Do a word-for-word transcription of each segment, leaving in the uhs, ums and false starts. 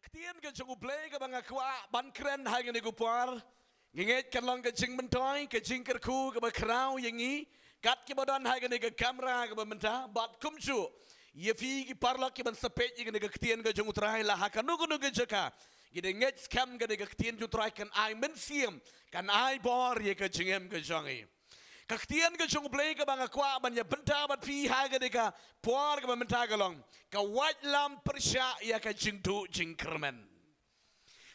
Ktien ka jong U Blei kaba nga kwah ban kren ha kane ka por, nga ngeit kan long ka jingmyntoi, ka jingkyrkhu kaba khraw ïa ngi, kat kiba don ha kane ka kamra kaba mynta, bad kumjuh ïa phi ki paralok kiban sa peit ïa kane ka ktien ka jong U Trai la ha kano kano ka jaka. Ngi dei ngeit skhem kane ka ktien jong U Trai kan ai mynsiem, kan ai bor ïa ka jingim ka jong ngi. Ka ktien ka jong U Blei kaba nga kwah ban ïa bynta bad phi ha kane ka por kaba mynta ka long: Ka waitlam pyrshah ïa ka jingduh jingkyrmen.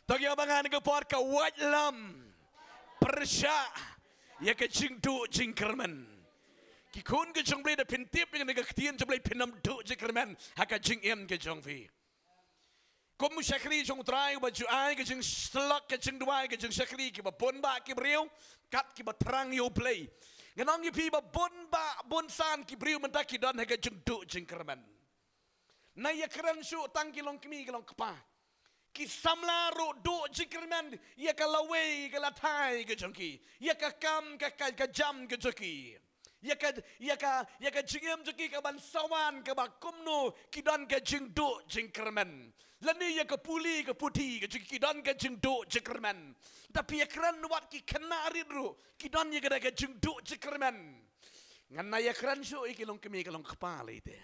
To ïa ba ngan ka por: Ka waitlam pyrshah ïa ka jingduh jingkyrmen. Ki khun ka jong U Blei, da phin tip ïa kane ka ktien jong U Blei, phin ym duh jingkyrmen ha ka jingim ka jong phi. Kum u shakri jong U Trai uba ju ai ka jingsyllok, ka jingduwai, ka jingshakri, kiba bun bah ki briew kat kiba thrang ïa U Blei. Ngan ong ïa phi ba bun bah bun san ki briew mynta ki don ha ka jingduh jingkyrmen. Nai ïa kren shuh tang ki longkmie ki longkpa. Ki samla ruh duh jingkyrmen ïa ka lawei ka lathai ka jong ki, ïa ka kam ka ka, ka jam ka jong ki, ïa ka, ïa ka, ïa ka jingim jong ki kaban sa wan kaba kumno, ki don ka jingduh jingkyrmen. Lane ïa ka pule ka puthi ka jong ki, ki don ka jingduh jingkyrmen. Da phi ïa kren wat ki khynnah rit ruh ki don ïa ka, ka jingduh jingkyrmen. Ngan nai ïa kren shuh ïa ki longkmie ki longkpa lei te,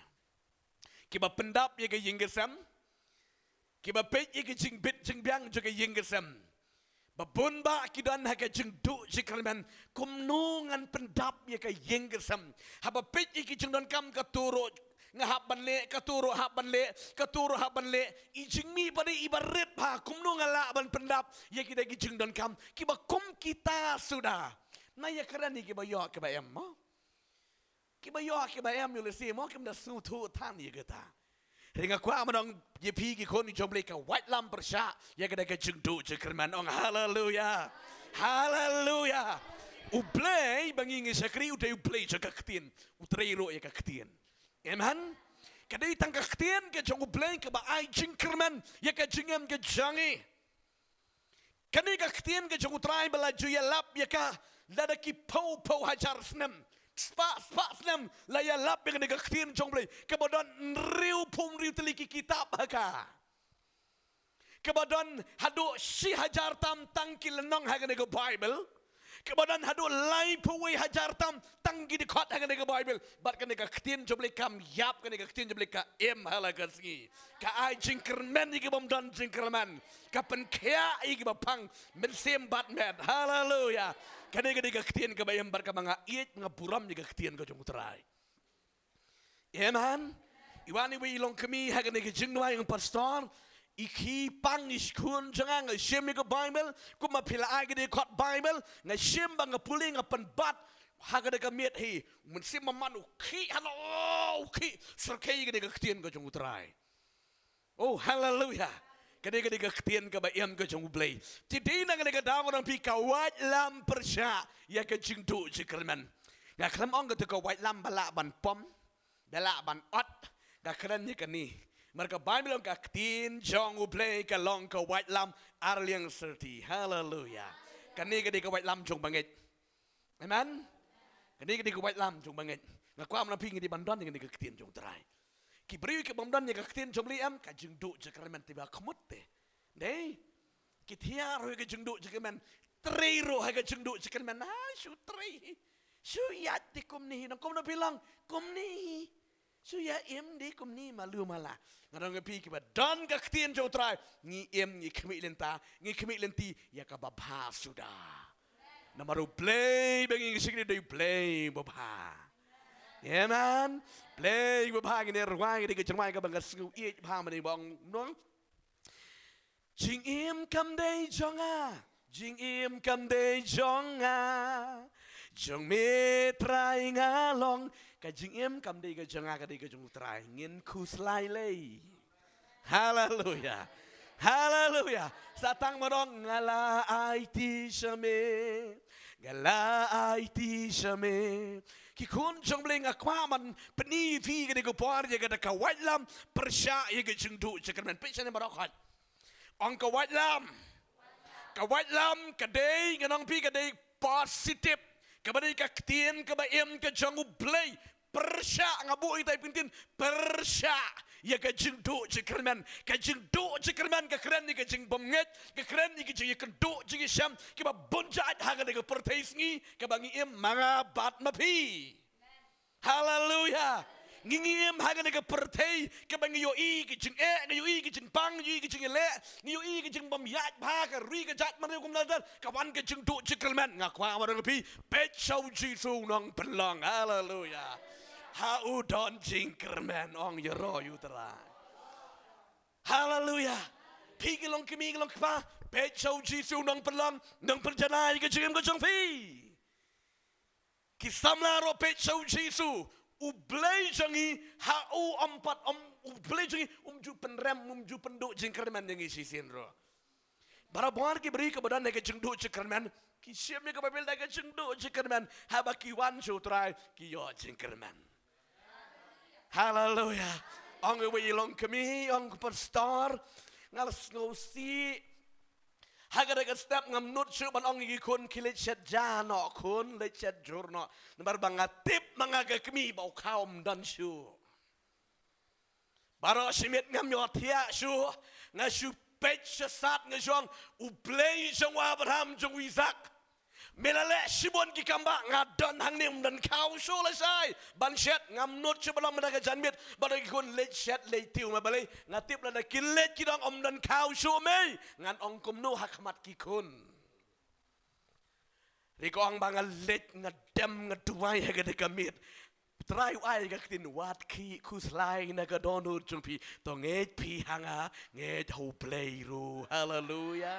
kiba pyndap ïa ka ïing ka sem, kiba peit ïa ka jingbit jingbiang jong ka ïing ka sem. Ba bun bah ki don ha ka jingduh jingkyrmen, kumno ngan pyndap ïa ka ïing ka sem. Haba peit ïa ki jingdonkam, kato ruh nga hap ban leh, kato ruh hap ban leh, kato ruh hap ban leh. I jingmih pat i ba rit bha, kumno nga lah ban pyndap ïa kita ki jingdonkam. Kiba kum kita suda. Nai ïa kren ïa kiba ïoh kiba em mo. Kiba ïoh kiba em ïoh lehse mo, kim da sngewthuh than ïa kata. Hynrei nga kwah ban ong ïa phi ki khun jong U Blei, ka waitlam pyrshah ïa kata ka jingduh jingkyrmen. Ong haleluya. Haleluya. U Blei ba ngi ngi shakri u dei U Blei jong ka ktien. U trei ruh ïa ka ktien. Amen. Ka dei tang ka ktien ka jong U Blei kaba ai jingkyrmen ïa ka jingim ka jong ngi. Kane ka ktien ka jong U Trai ba la ju ïalap ïa ka lada ki phew phew hajar snem, spah spah snem la ïalap ïa kane ka ktien jong U Blei, kaba don hynriewphew hynriew tylli ki kitab ha ka. Kaba don haduh shi hajar tam tang ki lynnong ha kane ka Baibl. Kaba don haduh laiphew wei hajar tam tang ki dkhot ha kane ka Baibl. Bad kane ka ktien jong U Blei kam ïap, kane ka ktien jong U Blei ka im ha la ka sngi. Ka ai jingkyrmen ïa ki bym don jingkyrmen. Ka pynkhiah ïa ki ba phang mynsiem bad met. Haleluya. Kane ka dei ka ktien kaba im bad kaba nga ïeit, nga burom ïa ka ktien ka jong U Trai. Amen. I wan iwei i longkmie ha kane ka jingduwai, ong pastor, i khie pang i skhun jong nga, nga shim ïa ka Baibl, kumba phi la ai ka dei kot Baibl, nga shim ba nga pule nga pynbat ha ka dei ka miet hi, mynsiem ma man u khie hano, u khie syrkhei ka dei ka ktien ka jong U Trai. Oh, haleluya. Ka dei ka dei ka ktien kaba im ka jong U Blei. Te dei na ka dei ka daw ka dang phi ka waitlam pyrshah ïa ka jingduh jingkyrmen. Nga khlem ong kata ka waitlam ba lah ban pom, ba lah ban ot, nga kren ïa kane. Namar ka Baibl ong ka ktien jong U Blei ka long ka waitlam arliang syrti. Haleluya. Kane ka dei ka waitlam jong bangeit. Amen. Kane ka dei ka waitlam jong bangeit. Nga kwah mynta phi ngi dei ban don ïa kane ka ktien jong U Trai. Ki briew ki bym don ïa ka ktien jong U Blei em, ka jingduh jingkyrmen te ba khmut te. Dei. Ki thiah ruh ïa ka jingduh jingkyrmen. Trei ruh ha ka jingduh jingkyrmen. Ha, shu trei. Shu ïaid te kumne hi, nang kumno phi long? Kumne hi. Shu ïa im dei kumne malu mala. Nga ong ïa phi kiba don ka ktien jong U Trai, ngi im, ngi khmih lynta, ngi khmih lynti ïa kaba bha suda. Namar U Blei ba ngi ngi shakri dei U Blei ba bha. Amen. Blei ba bha. Ngin ïa rwai ka dei ka jingrwai kaba nga sngew ïeit bha mynne ba ong nong. Jingim kam dei jong nga, jingim kam dei jong nga, jong me Trai nga long. Ka jingim kam dei ka jong nga, ka dei ka jong U Trai. Ngin khuslai lei. Haleluya. Haleluya. Sa tang ban ong nga la aiti sha me, nga la aiti sha me. Ki khun jong U Blei, nga kwah ban pyni ïa phi kane ka por ïa kata ka waitlam pyrshah ïa ka jingduh jingkyrmen. Peit shane baroh khoit. Ong ka waitlam. Ka waitlam ka dei, ngan ong phi, ka dei positive. Kaba dei ka ktien kaba im ka jong U Blei. Pyrshah, nga buh ïa tai pyntin, pyrshah. Ïa ka jingduh jingkyrmen, ka jingduh jingkyrmen ka kren ïa ka jingbymngeit, ka kren ïa ka jingïakynduh jingïashem kiba bun jait ha kane ka pyrthei sngi kaba ngi im ma nga bad ma phi. Haleluya. Ngi ngi im ha kane ka pyrthei kaba ngi ïohi ka jingeh, ngi ïohi ka jingpang, ngi ïohi ka jingïaleh, ngi ïohi ka jingbymïaid bha, ka ri ka jait, mar kumta kumta, ka wan ka jingduh jingkyrmen. Nga kwah ban ong ïa phi, peit sha u Jisu u nongpynlong. Haleluya. Ha u don jingkyrmen, ong ïaroh ïa u Trai. Haleluya. Phi ki long kmie ki long kpa, peit sha u Jisu u nongpynlong, nongpynjanai ka jingim ka jong phi. Ki samla ruh peit sha u Jisu, u Blei jong ngi, ha u ym pat, ym, u Blei jong ngi um ju pynrem, um ju pynduh jingkyrmen ïa ngi shisien ruh. Barabor ki briew kiba don ha ka jingduh jingkyrmen, ki shim ïa ka Baibl da ka jingduh jingkyrmen, haba ki wan sha u Trai ki ïoh jingkyrmen. Haleluya. Ong iwei i longkmie, ong, pastor, nga la sngewsih. Ha kata ka step ngam nud shuh ban ong ïa ki khun, khie leit shet ja noh khun, leit shet jhur noh. Namar ba nga tip ma nga ka kmie ba u khaw um don shuh. Baroh shi miet ngam ïohthiah shuh, nga shu peit sha sat, nga shu ong, u Blei jong u Abraham, jong u Isak, me la leh shibun ki kam ba nga don hangne, um don khaw shuh lashai ban shet. Ngam nud shuh ban ong mynta ka janmiet ba ki khun leit shet leit tiew, ma balei? Nga tip lada kin leit ki ong um don khaw shuh mei, ngan ong kumno ha khmat ki khun? Ri ko ong ba nga leit, nga dem, nga duwai ha kata ka miet. Trai u ai ka ktien, wat khih khuslai na ka dohnud jong phi. To ngeit phi ha nga, ngeit ha u Blei ruh. Haleluya.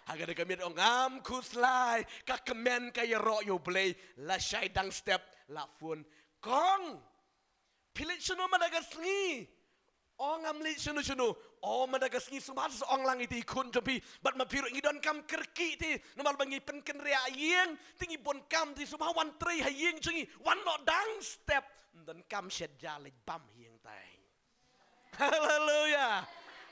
Ha kata ka miet ong ngam khuslai, ka kmen ka ïaroh ïa u Blei. Lashai dang step la phone, kong, phi leit shano mynta ka sngi? O, ngam leit shano shano. O, mynta ka sngi sngewbha sa ong lang ïa i khun jong phi bad ma phi ruh, ngi donkam kyrkieh te, namar ba ngi pynkynriah ïing te, ngi bun kam te, sngewbha wan trei ha ïing jong ngi, wan noh dang step. Ym donkam shet ja, leit bam ha ïing te. Haleluya.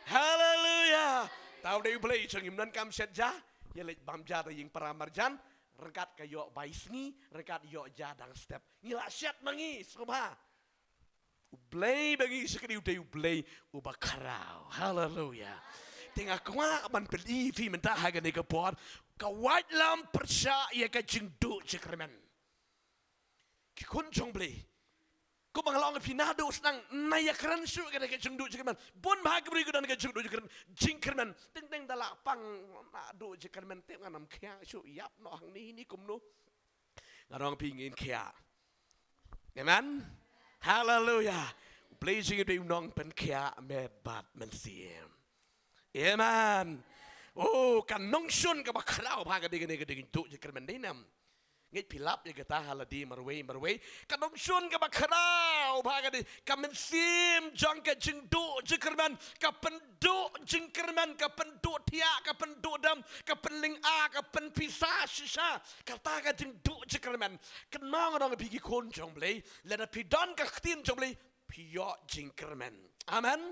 Haleluya. Tau dei u Blei jong ngi, ym donkam shet ja, ïa leit bam ja te ïing para marjan, ryngkat ka ïoh bai sngi, ryngkat ïoh ja dang step. Ngi la shet ma ngi, sngewbha. U Blei ba ngi shakri u dei u Blei uba khraw. Haleluya. Te nga kwah ban pyni ïa phi mynta ha kane ka por, ka waitlam pyrshah ïa ka jingduh jingkyrmen. Ki khun jong u Blei, kumba nga la ong ïa phi naduh sdang, nai ïakren shuh kane ka jingduh jingkyrmen. Bun bha ki briew ki don ka jingduh jingkyrmen, jingkyrmen. Teng teng da la pang, naduh jingkyrmen te ngan ym khiah shuh, ïap noh hangne ne kumno. Nga ong ïa phi, ngin khiah. Amen. Haleluya. U Blei jong ngi u dei u nongpynkhiah met bad mynsiem. Amen. Oh, ka nongshun kaba khraw bha ka dei kane ka jingduh jingkyrmen, dei ne em? Ngeit phi lap ïa kata ha lade marwei marwei. Ka nongshun kaba khraw bha ka dei ka mynsiem jong ka jingduh jingkyrmen, ka pynduh jingkyrmen, ka pynduh thiah, ka pynduh dem, ka pynlyngngoh, ka pynpisa shisha. Kata ka jingduh jingkyrmen. Kynmaw, nga ong ïa phi ki khun jong u Blei, lada phi don ka ktien jong u Blei, phi ïoh jingkyrmen. Amen.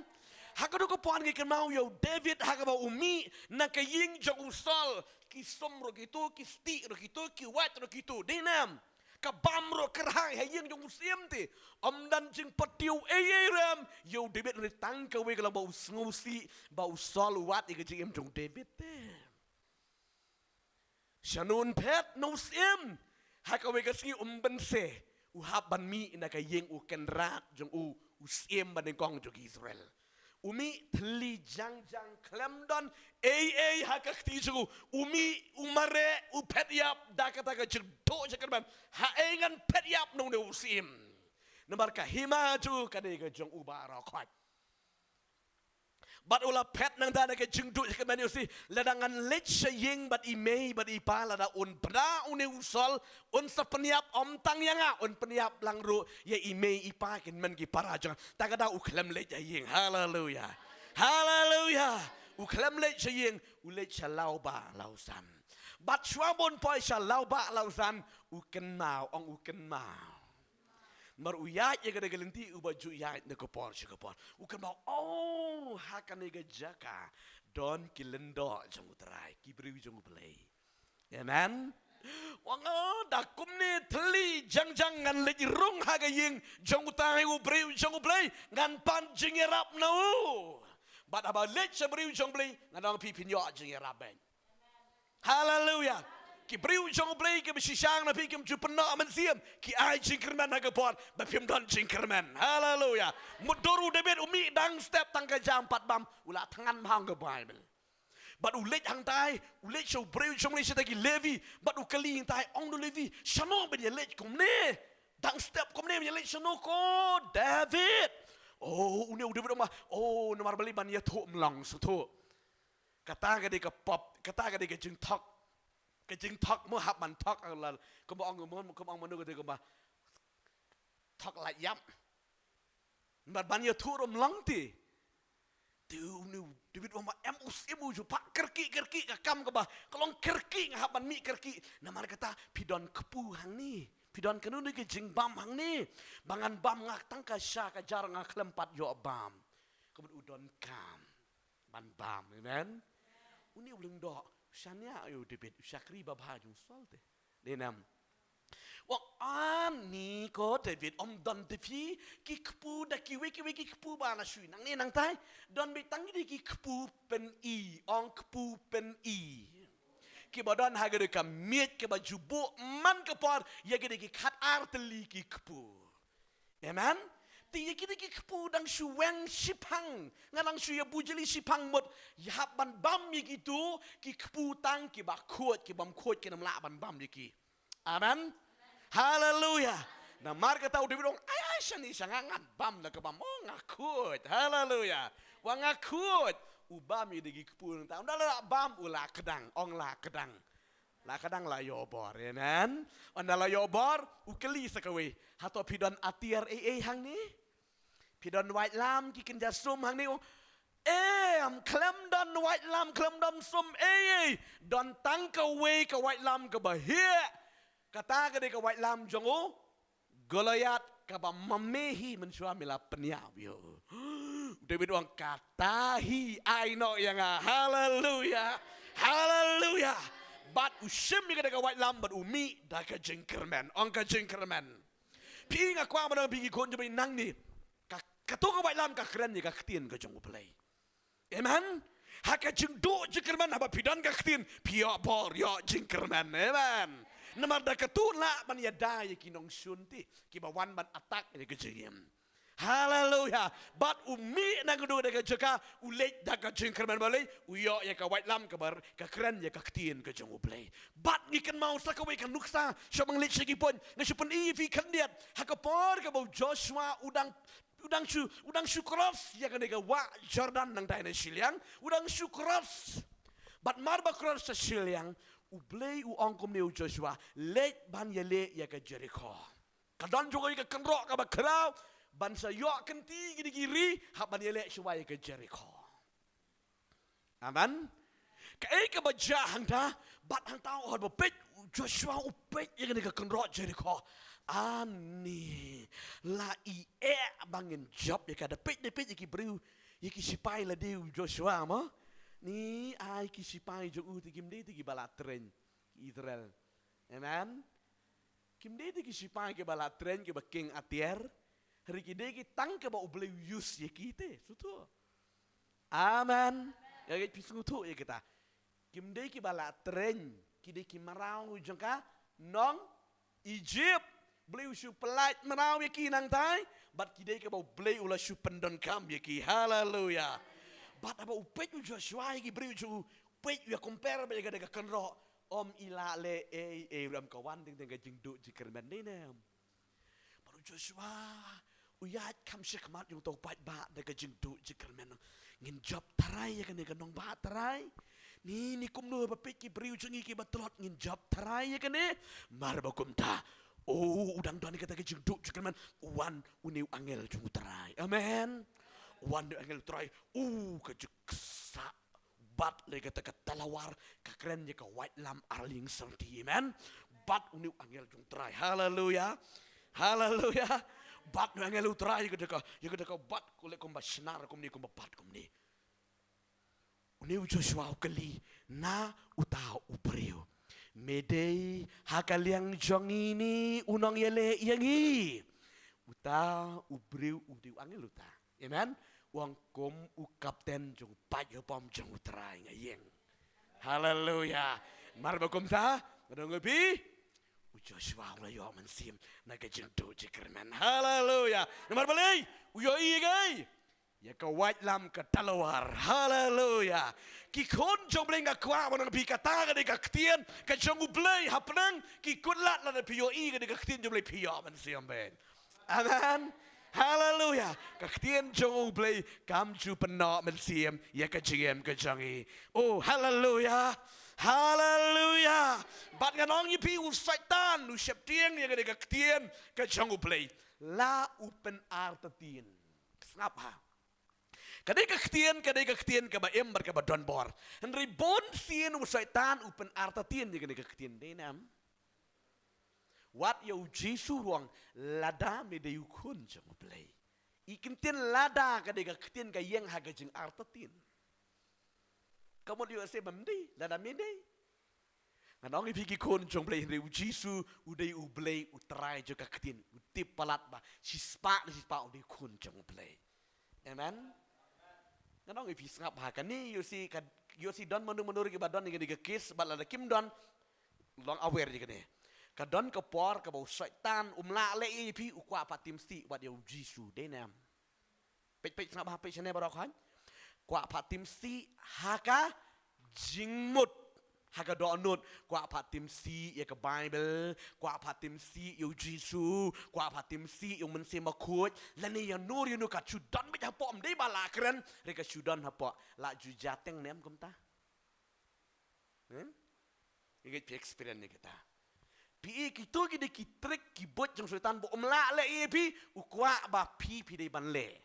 Ha kato ka por ngi kynmaw ïa u David ha kaba u mih na ka ïing jong u Saul, ki sum ruh kito, ki stieh ruh kito, ki wait ruh kito, dei ne em? Ka bam ruh kyrhai ha ïing jong u syiem te. Ym don jingpyntiew ei ei ruh em ïa u David, hynrei tang kawei ka long ba u sngewsih ba u Saul u wad ïa ka jingim jong u David te. Shano un phet? Na u syiem. Ha kawei ka sngi u Manasseh u hap ban mih na ka ïing u kynrad jong u, u syiem ba nyngkong jong ki Israel. U mih thylli jang jang, khlem don ei ei ha ka kti jong u. U mih, u mareh, u phet ïap da kata ka jingduh jingkyrmen. Ha ei ngan phet ïap na une u syiem? Namar ka hima jong u ka dei ka jong u baroh khoit. Bad u la phet nangta na ka jingduh jingkyrmen, ïa u sih, lada ngan leit sha ïing bad i mei bad i pa, lada un bna une u Saul, un sa pynïap ym tang ïa nga, un pynïap lang ruh ïa i mei i pa, kin men ki para jong nga. Te kata u khlem leit sha ïing. Haleluya. Haleluya. U khlem leit sha ïing, u leit sha lawbah lawsan. Bad shuwa ba un poi sha lawbah lawsan, u kynmaw, ong u kynmaw. Namar u ïaid ïa kane ka lynti uba ju ïaid na ka por sha ka por. U kynmaw, oh, ha kane ka jaka don ki lyngdoh jong u Trai, ki briew jong u Blei. Amen. Ong, oh, da kumne thylli jangjang ngan leit rung ha ka ïing jong utai u briew jong U Blei, ngan pan jingïarap na u. Bad haba leit sha briew jong U Blei, ngan ong phi phin ïoh jingïarap bad. Haleluya. Ki briew jong U Blei kiba shisha na phi kim ju pynnoh mynsiem, ki ai jingkyrmen ha ka por ba phim don jingkyrmen. Haleluya. Mutdur u David u mih dang step tang ka jam pat bam, u la thngan bha ong ka Baibl. Bad u leit hangtai, u leit sha u briew jong U Blei sha ki Levi, bad u kylli hangtai, ong u Levi, shano ban ïaleit kumne? Dang step kumne ban ïaleit shano ko David? Oh, une u David u ong ba, oh, namar balei ban ïathuh ym long sngewthuh. Kata ka dei ka pop, kata ka dei ka jingthok. Ka jingthok mo hap ban thok, ah, la, kumba ong mo, kumba ong mano ka dei kumba thok lait ïap. Namar ban ïathuh ruh ym long te. Te une u David u ong ba em u syiem u ju phah kyrkieh kyrkieh ka kam kaba ka long kyrkieh, nga hap ban mih kyrkieh. Namar kata phi don kpu hangne. Phi don kano kano ka jingbam hangne. Ba ngan bam nga tang ka sha ka jar nga khlem pat ïoh bam. Ka mut u donkam ban bam. Amen. Une u lyngdoh u shaniah ïa u David, u shakri babha jong u Saul te. Dei ne em? Ong ani ko David, ym don te phi ki kpu da kiwei kiwei ki kpu ba la shu i nangne nangtai. Don beit tang kine ki kpu pyni, ong kpu pyni. Kiba don ha kane ka miej kaba ju buh man ka por ïa kine ki khatar tylli ki kpu. Amen. Te ïa kine ki kpu dang shu weng shiphang. Nga dang shu ïa bujli shiphang mut. Ïa hap ban bam ïa kitu ki kpu tang kiba khuid, ki bym khuid kin ym lah ban bam ïa ki. Amen. Haleluya. Namar kata u David u ong, ai ai shane sha nga ngan bam da ka bam. Oh, nga khuid. Haleluya. Wa nga khuid. U bam ïa kine ki kpu nangta. Ynda la bam u la kdang, ong la kdang. La kdang la ïoh bor, amen. Ynda la ïoh bor, u kylli sa kawei. Hato phi don atiar ei ei hangne? Phi don waitlam ki kynja sum hangne? Em, khlem don waitlam, khlem don sum ei ei. Don tang kawei ka waitlam kaba heh. Kata ka dei ka waitlam jong u Goliath kaba ma me hi mynshuwa me la pynïap ïa u. David u ong kata hi ai noh ïa nga. Haleluya. Haleluya. Bad u shim ïa kata ka waitlam bad u mih da ka jingkyrmen. Ong ka jingkyrmen. Phi nga kwah ban ong phi ki khun jong me nangne. Ka, kato ka waitlam ka kren ïa ka ktien ka jong U Blei. Amen. Ha ka jingduh jingkyrmen haba phi don ka ktien phi ïoh bor ïoh jingkyrmen. Amen. Namar da katu lah ban ïada ïa ki nongshun te kiba wan ban attack ïa ka jingim. Haleluya. Bad u mih na ka duh da ka jaka u leit da ka jingkyrmen ba leit u ïoh ïa ka waitlam kaba ka kren ïa ka ktien ka jong U Blei. Bad ngi kynmaw sa kawei ka nuksa sha ba ngi leit sha ki point nga shu pyni ïa phi khyndiat ha ka por kaba u Joshua u dang u dang shu, u dang shu cross ïa kane ka wah Jordan nangtai na shiliang, u dang shu cross. Bad mar ba cross sha shiliang, U Blei u ong kumne u Joshua, leit ban ïaleh ïa ka Jerikho. Ka don jong ka kynroh kaba khraw, ban sa ïoh kynti kine ki ri, hap ban ïaleh shuwa ïa ka Jerikho. Amen. Kaei kaba jia hangta, bad hangta u hot ba peit, u Joshua u peit ïa kane ka kynroh Jerikho. Ani, la i eh ba ngin jop ïa ka, da peit, da peit ïa ki briew, ïa ki sipai lade u Joshua mo. Ni ai ki sipai jong u te kim dei te kiba la train ki Israel. Amen. Kim dei te ki sipai kiba la train kiba king atiar. Hynrei ki dei ki tang kiba U Blei u use ïa ki te. Sngewthuh. Amen. Ïa ki phi sngewthuh ïa kita. Kim dei kiba la train, ki dei ki mraw jong ka nong Egypt. Blei u shu pyllait mraw ïa ki nangtai. Bad ki dei kiba U Blei u la shu pyndonkam ïa ki. Haleluya. Bad haba u peit u Joshua ïa ki briew jong u, peit u ïa compare bad ïa ka da ka kynroh. Ym i lah leh ei ei ruh em, ka wan teng teng ka jingduh jingkyrmen, dei ne em? Bad u Joshua u ïaid kham shakhmat jong uta u paidbah da ka jingduh jingkyrmen. Ngin jop tharai ïa kane ka nongbah tharai. Ni, ni kumno ba peit ki briew jong ngi kiba tlot, ngin jop tharai ïa kane. Mar ba kumta, oh, u dang don ïa kata ka jingduh jingkyrmen, u wan une u angel jong U Trai. Amen. U wan une u angel U Trai. Oh, ka jingksah. Bat leh kata ka talawar, ka kren ïa ka waitlam arlieng syrti, amen. Bat une u angel jong U Trai. Haleluya. Haleluya. Bat une u angel U Trai ïa kata ka, ïa kata ka bat, ko leh kumba shnar kumne, kumba bat kumne. Une u Joshua u kylli na uta u briew, Me dei ha ka liang jong ngi ni u nongïaleh ïa ngi. Uta u briew u dei u angel uta. Amen. U ong kum u kapten jong u paid bapom jong U Trai nga ïeng. Haleluya. Namar ba kumta, nga ong ïa phi, u Joshua u la ïoh mynsiem na ka jingduh jingkyrmen. Haleluya. Namar balei? U ïohi ïa ka, ïa ka waitlam ka talwar. Haleluya. Ki khun jong U Blei, nga kwah ban ong ïa phi, kata ka dei ka ktien ka jong U Blei. Hapdeng ki kut lad, lada phi ïohi ka dei ka ktien jong U Blei, phi ïoh mynsiem bha. Amen. Haleluya. Ka ktien jong U Blei kam ju pynnoh mynsiem ïa ka jingim ka jong ngi. Oh, haleluya. Haleluya. Bad ngan ong ïa phi, u Soitan u sheptieng ïa ka dei ka ktien ka jong U Blei. La u pynartatien. Sngap ha. Ka dei ka ktien, ka dei ka ktien kaba im bad kaba don bor. Hynrei bun sien u Soitan u pynartatien ïa ka dei ka ktien, dei ne em? Wat ïa U Jisu ruh u ong, lada me dei u khun jong U Blei. I ktien lada ka dei ka ktien ka ïeng ha ka jingartatien. Ka mut ïoh se bym dei, lada me dei. Ngan ong ïa phi ki khun jong U Blei, hynrei U Jisu u dei U Blei, U Trai jong ka ktien, u tip palat ba shispah ne shispah u dei u khun jong U Blei. Amen. Ngan ong ïa phi, sngap ha kane, ïoh si ka, ïoh si don mano mano ruh kiba don ïa kane ka case, bad lada kim don, long aware ïa kane. Ka don ka por kaba u Soitan um lah leh ïa phi, u kwah pat tim sih wat ïa U Jisu, dei ne em? Peit, peit, sngap ha, peit shane baroh khun. Kwah pat tim sih ha ka jingmut, ha ka dohnud, kwah pat tim sih ïa ka Baibl, kwah pat tim sih ïa U Jisu, kwah pat tim sih ïa U Mynsiem Bakhuid, lane ïa no ïa no, ka shu don beit hapoh, ym dei ba la kren, hynrei ka shu don hapoh. La ju jia teng ne em kumta? Hmm? Ngi phi experience ïa kita. Phi i, kito ki dei ki trick, ki buit jong u Soitan ba um lah leh ïa phi, u kwah ba phi, phi dei ban leh.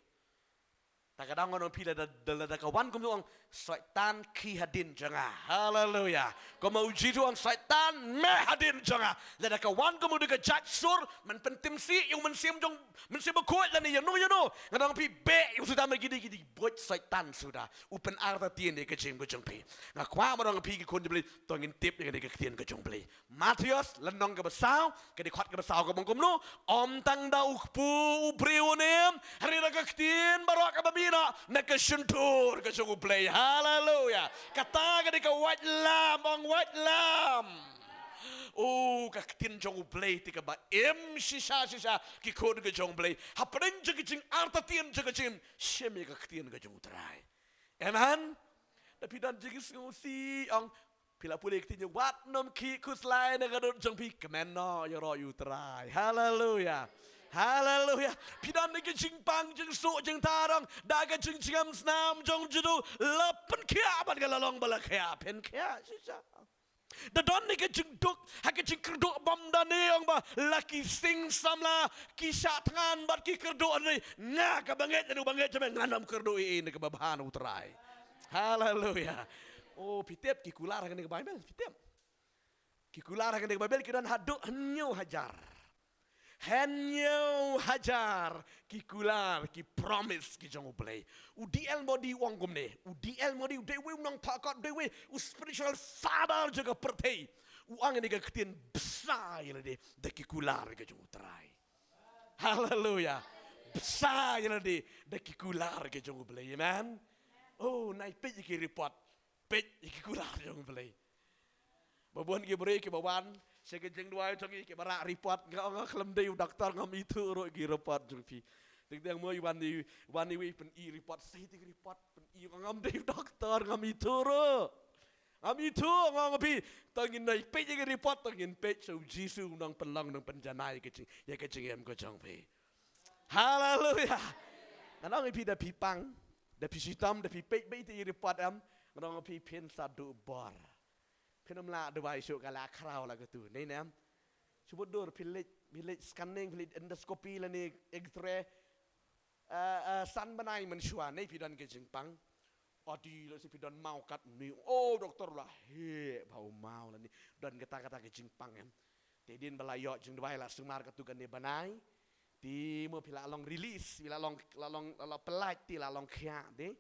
Ta ka daw ngan ong ïa phi, lada, lada ka wan kumno, ong, Soitan, khie hadien jong nga. Haleluya. Kumba U Jisu u ong, Soitan, meh hadien jong nga. Lada ka wan kumno, dei ka jait sur, men pyntim sih ïa u Mynsiem jong, Mynsiem Bakhuid lane ïa no ïa no. Ngan ong ïa phi, beh ïa u Soitan, ma ki dei, ki dei buit Soitan suda. U pynartatien ïa ka jingim ka jong phi. Nga kwah ban ong ïa phi ki khun jong U Blei, to ngin tip ïa ka dei ka ktien ka jong U Blei. Mathaios lynnong kaba saw, ka dkhot kaba saw ka ong kumno, ym tang da u kpu u briew ne em, hynrei da ka ktien baroh kaba mih na ka shyntur ka jong U Blei. Haleluya. Kata ka dei ka waitlam, ong waitlam. Oh, ka ktien jong U Blei te kaba im shisha shisha, ki khun ka jong U Blei. Hapdeng jong ka jingartatien jong ka jingim, shim ïa ka ktien ka jong U Trai. Amen. Da phi don jingsngewsih, ong, phi la pule ka ktien jong, wat nym khih khuslai na ka dohnud jong phi, kmen noh ïaroh ïa U Trai. Haleluya. Haleluya. Phi don ïa ka jingpang, jingsuk, jingtharai, da ka jingjngem snam jong judu, la pynkhiah bad ka la long ba la khiah, pynkhiah shisha. Da don ïa ka jingduk ha ka jingkyrduh bymdon, ong ba la ki sing samla, ki shah thngan bad ki kyrduh, hynrei nga kaba ngeit, ïa uba ngeit jong me, ngan ym kyrduh ei ei na kaba bha na U Trai. Haleluya. Oh, phi tip ki kular ha kane ka Baibl, phi tip. Ki kular ha kane ka Baibl ki don haduh hynñiew hajar. Hynñiew hajar ki kular, ki promise ki jong U Blei. U D L Moody u ong kumne. U D L Moody u dei uwei u nongthoh kot, u dei uwei u spiritual father jong ka pyrthei. U ong ïa kane ka ktien, bsa ïa lade da ki kular ka jong U Trai. Haleluya. Bsa ïa lade da ki kular ka jong U Blei. Amen. Oh, nai peit ïa ki report. Peit ïa ki kular jong U Blei. Ba bun ki briew kiba wan sha ka jingduwai jong ngi kiba rah report, nga ong nga khlem dei u doktor, ngam ithuh ruh ki report jong phi. Teng teng mo i wan i, wan iwei i pyni report, sa ïa ki report, pyni, nga ong ngam dei u doktor, ngam ithuh ruh. Ngam ithuh, nga ong ïa phi, to ngin nai peit ïa ki report, to ngin peit sha U Jisu u nongpynlong, nongpynjanai ïa ka jing, ïa ka jingim ka jong phi. Haleluya. Ngan ong ïa phi, da phi pang, da phi shitom, da phi peit beit ïa ki report em, ngan ong ïa phi, phin sa duh bor. Phin ym lah duwai shuh, ka la khraw la katu. Nei ne em? Shu bud dur, phi leit, phi leit scanning, phi leit endoscopy lane X-ray. Ah, ah, san bnai mynshuwa, nei phi don ka jingpang. Odi, lehse phi don maw katne. Oh, doktor, la heh bha u maw lane don kata kata ka jingpang em. Te hadien ba la ïoh jingduwai, la sumar katu kane bnai. Te mo phi la long release, phi la long, la long, la long pyllait, te la long khiah te.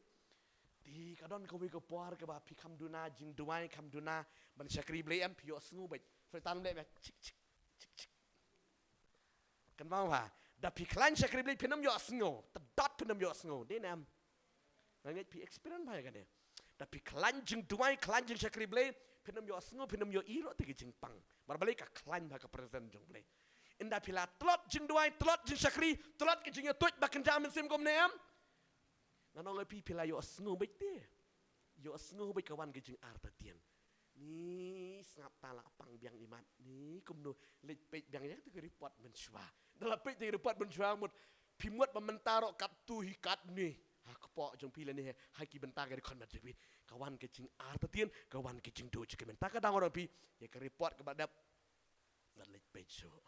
I ka don kawei ka por kaba phi kham duna jingduwai, kham duna ban shakri Blei, em, phi ïohsngew beit. Soitan leh beit, chik, chik, chik, chik. Kan bang ba da phi khlaiñ shakri Blei phin ym ïohsngew, tdot phin ym ïohsngew. Dei ne em? Nga ngeit phi experience bha ïa kane. Da phi khlaiñ jingduwai, khlaiñ jingshakri Blei, phin ym ïohsngew, phin ym ïohi ruh ïa ka jingpang. Namar balei? Ka khlaiñ bha ka presence jong Blei. Ynda phi la tlot jingduwai, tlot jingshakri, tlot ka jingïathuh ba kynja mynsiem kumne, em? Ngan ong ïa phi, phi la ïohsngew beit te. Ïohsngew beit ka wan ka jingartatien. Ni sngap ta la pang biang imat. Ni kumno, leit peit biang ïa kata ka report mynshuwa. Da la peit ïa ka report mynshuwa mut, phi mut ba mynta ruh katto hi katne. Ha kpoh jong phi lane ha ki bynta ka dkhot met jong phi, ka wan ka jingartatien, ka wan ka jingduh jong ka bynta. Ka dang ong ïa phi, ïa ka report kaba dep. Ngan leit peit shuh.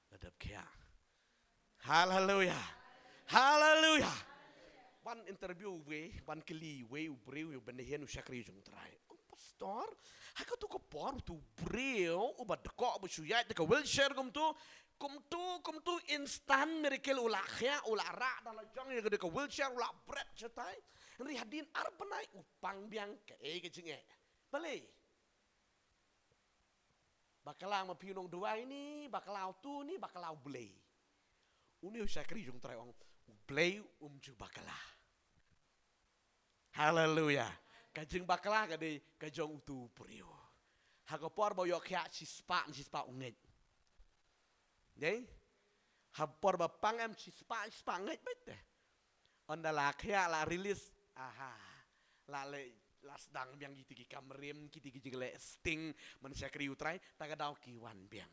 Nga dep khiah. Haleluya. Haleluya. Wan interview wei, wan kylli wei u briew, u bneng u shakri jong u Trai. Ong, pastor, ha kato ka por uto u briew uba dkoh, ba shu ïaid da ka wheelchair kumto, kumto, kumto, instant miracle, u la khiah, u la rah da la jong ïa ka wheelchair, u la bret shatai. Hynrei hadien ar bnai u pang biang. Kaei ka jingeh? Balei? Bakla ma phi nongduwai ne bakla uto ne bakla U Blei? Une u shakri jong u Trai ong, U Blei um ju bakla. Haleluya. Ka jingbakla ka dei ka jong uto u briew. Ha ka por ba u ïoh khiah shispah, shispah u ngeit. Dei? Ha por ba pang, em, shispah, shispah ngeit beit te. Ynda la khiah, la release. Aha. La leh, la sdang biang kiti ki kamrim, kiti ki jingleh sting ban shakri u Trai, ta ka daw ki wan biang.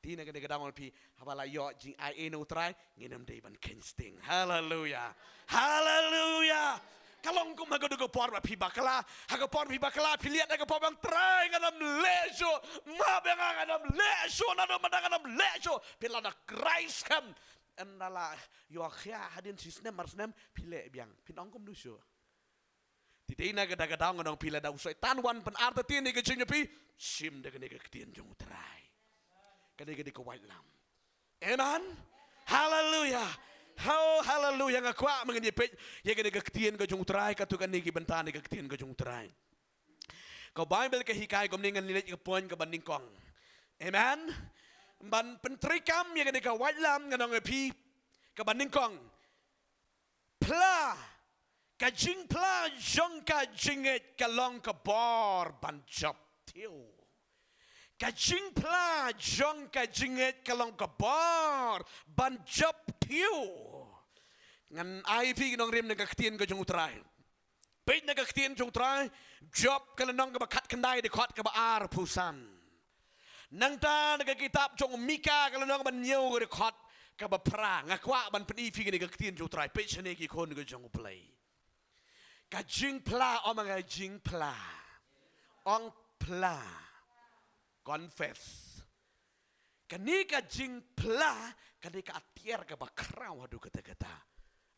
Te na kane ka daw ngan ong ïa phi, haba la ïoh jingai ei na u Trai, ngin ym dei ban kheiñ sting. Haleluya. Haleluya. Ka long kum ha kato ka por ba phi bakla, ha ka por phi bakla, phi leit ha ka por ba ong, Trai, ngan ym leh shuh, map ïa nga, ngan ym leh shuh, naduh mynta ngan ym leh shuh. Phi lah da Christ kam. Ynda la ïoh khiah hadien shi snem ar snem, phi leh biang. Phin ong kumno shuh? Te dei na kata ka daw ngan ong ïa phi, lada u Soitan wan pynartatien ïa ka jingim jong phi, shim da kane ka ktien jong u Trai. Kane ka dei ka waitlam. Amen. Haleluya. Oh, haleluya. Nga kwah ba ngin ïa peit ïa kane ka ktien ka jong u Trai, katto katne ki bynta na ka ktien ka jong u Trai. Ka Baibl ka hikai kumne, ngan leit ïa ka point kaba nyngkong. Amen. Ban pyntreikam ïa kane ka waitlam, ngan ong ïa phi, kaba nyngkong, phla. Ka jingphla jong ka jingngeit ka long ka bor ban jop thiew. Ka jingphla jong ka jingngeit ka long ka bor ban jop thiew. Ngan ai ïa phi ki nongrim na ka ktien ka jong u Trai. Peit na ka ktien jong u Trai, Job ka lynnong kaba khatkhyndai, dkhot kaba arphew san. Nangta na ka kitab jong u Mika ka lynnong kaba hynñiew, dkhot kaba phra. Nga kwah ban pyni ïa phi kane ka ktien jong u Trai. Peit shane, ki khun ka jong u Blei. Ka jingphla, ong ma nga, jingphla. Ong phla. Confess. Kane ka jingphla, kane ka atiar kaba khraw haduh katta katta.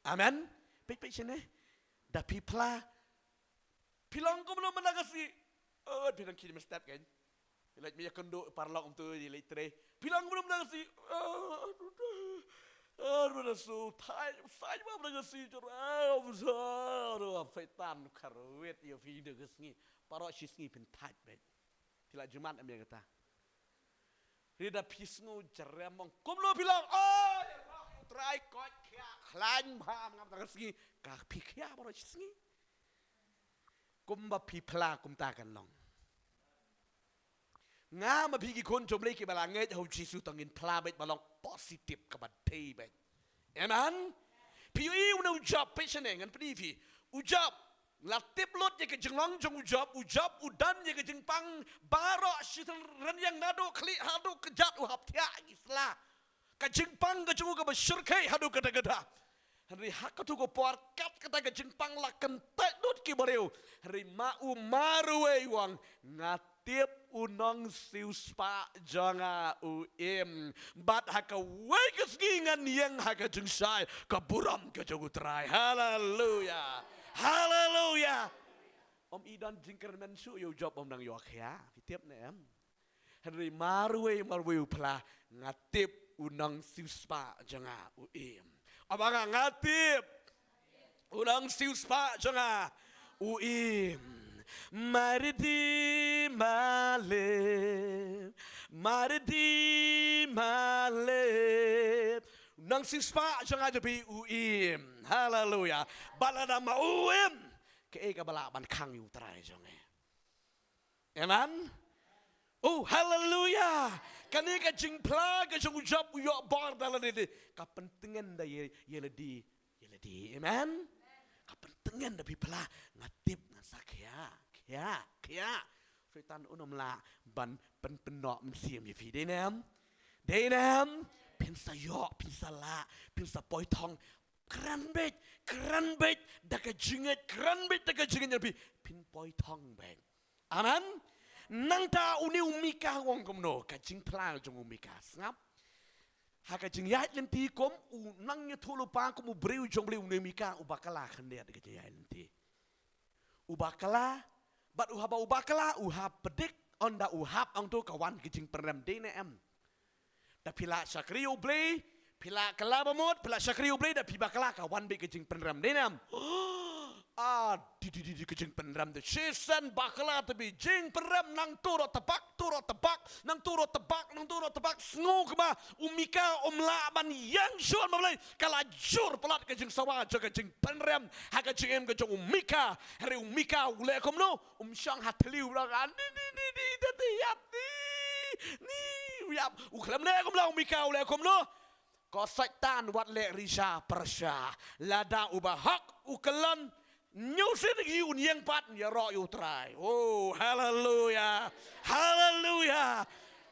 Amen. Peit, peit shane. Da phi phla, phi long kumno mynta ka sngi? Oh, phi dang khie mynstep kein. Phi leit mih ïakynduh paralok, kumto phi leit trei. Phi long kumno mynta ka sngi? Oh, oh, mynta sngi thait, thait bha mynta ka sngi, jor, oh, oh, Soitan kharwit ïa phi mynta ka sngi. Baroh shi sngi phin thait beit. Phi la jingmut em ïa kata? Hynrei da phi sngew jrem, ong kumno phi long? Oh, ïa, ïa, Trai, koit, khiah khlaiñ bha, ngam, da ka sngi ka phi khiah baroh shi sngi. Kumba phi phla kumta kan long. Nga ma phi ki khun jong u Blei kiba la ngeit ha u Jisu, to ngin phla beit ba long positive, kaba dei beit. Amen. Phi ïohi une u Job, peit shane, ngan pyni ïa phi. U Job, la tip lut ïa ka jinglong jong u Job, u Job u don ïa ka jingpang baroh shi rynïeng, naduh khlieh haduh kjat, u hap thiah ki sla. Ka jingpang ka jong u kaba shyrkhei haduh katta katta. Hynrei ha kato ka por, kat kata ka jingpang la kyntait lut ki briew. Hynrei ma u marwei u ong, nga tip u nongsiewspah jong nga u im. Bad ha kawei ka sngi ngan ïeng ha ka jingshai ka burom ka jong u Trai. Haleluya. Haleluya. Ym i don jingkyrmen shuh ïa u Job, ym dang ïoh khiah. Phi tip ne em? Hynrei marwei marwei u phla, nga tip u nongsiewspah jong nga u im. Aba nga, nga tip. U nongsiewspah jong nga u im. My Redeemer live. My Redeemer live. U nongsiewspah jong nga jong phi u im. Haleluya. Bad lada ma u im, kaei kaba lah ban khang ïa u Trai jong nga? Amen. Oh, haleluya. Kane ka jingphla ka jong u Job u ïoh bor da lade, ka pyntngen da ïa, ïa lade, ïa lade. Amen. Ka pyntngen da phi phla, nga tip ngan sa khia, khia, khia. Soitan un ym lah ban pyn, pynnoh mynsiem ïa phi. Dei ne em? Dei ne em? Phin sa ïoh, phin sa lah, phin sa poi thong. Kren beit, kren beit da ka jingngeit, kren beit da ka jingngeit ïa phi, phin poi thong beit. Amen. Nangta une u Mika u ong kumno, ka jingphla jong u Mika. Sngap. Ha ka jingïaid lynti kum u nongïathuhlypa, kum u briew jong u Blei, une u Mika u bakla khyndiat ha ka jingïaid lynti. U bakla, bad u haba u bakla, u hap pdiang, ynda u hap ong to ka wan ka jingpynrem, dei ne em? Da phi la shakri ïa u Blei, phi la kylla ba mut, phi la shakri ïa u Blei, da phi bakla ka wan beit ka jingpynrem, dei ne em? Ah, dei, dei, dei, dei ka jingpynrem te. Shisien bakla te beit, jingpynrem nangto ruh tbak, to ruh tbak, nangto ruh tbak, nangto ruh tbak, sngewkmen, u Mika um lah ban ïeng shun ma Blei, ka la jur palat ka jingsawa jong ka jingpynrem ha ka jingim ka jong u Mika. Hynrei u Mika u leh kumno? Um shong ha thliew, u la ong, ni, ni, ni, ni, te, te, ïap, ni, ni, u ïap. U khlem leh kumno, u Mika u leh kumno? Ko Soitan, wat leh risa pyrsa. Lada u bahok u kyllon, ñiew sien ki un ïeng pat, ïaroh ïa u Trai. Oh, haleluya. Haleluya.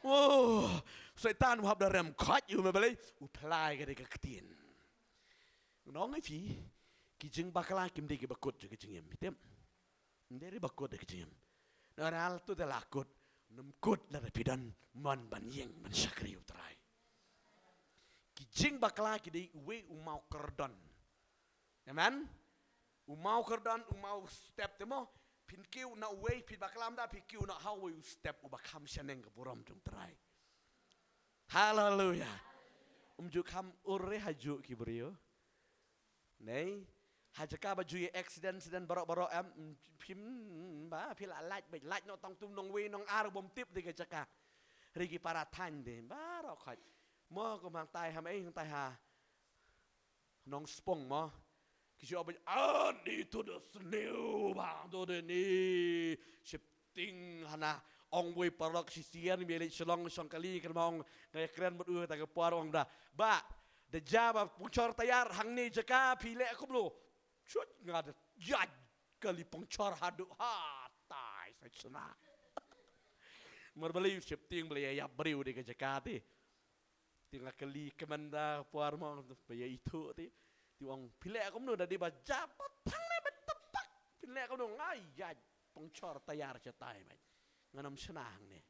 Oh, Soitan u hap da rem khoit ïa u, ma balei? U phla ïa ka dei ka ktien. Ngan ong ïa phi, ki jingbakla kim dei kiba kut jong ka jingim, phi tip? Ym dei re ba kut da ka jingim. Nang ral tu da la kut, nym kut lada phi don mon ban ïeng ban shakri u Trai. Ki jingbakla ki dei uwei u maw kordon. Amen. U maw kordon, u maw step te mo. Phin kiew na uwei, phi bakla mynta, phi kiew na ha uwei u step uba kham shaneng ka burom jong u Trai. Haleluya. Um ju kham ur re ha ju ki briew. Nei, ha jaka ba ju ïa accident, accident baroh baroh em, phim, ba, phi la lait beit, lait noh tang tum nongwei nongar bym tip de ka jaka. Ri ki para thaiñ de, baroh khoit. Mo kum hangtai ha mei, hangtai ha Nongspong mo. Ki ju ong beit, ah, ni tu da sniew bang tu de ni. Shifting hana, ong wei paralok shisien, mei leit Shillong shong kali, kan ong, nga ïakren bad u ta ka por, ong da. Ba, da jia ba pungchor tayar hangne jaka, phi leh kumno? Chut, nga da ïaid kali pungchor haduh, ha, tai, sa shna. Mar balei shifting balei ïa ïap briew de ka jaka te. Te nga kylli kmen da por mo ba ïa ithuh te. Te ong phi leh kumno da dei ba jia pat hangne ba tbak. Phi leh kumno, nga ïaid pungchor tayar shatai beit. Ngan ym shna hangne.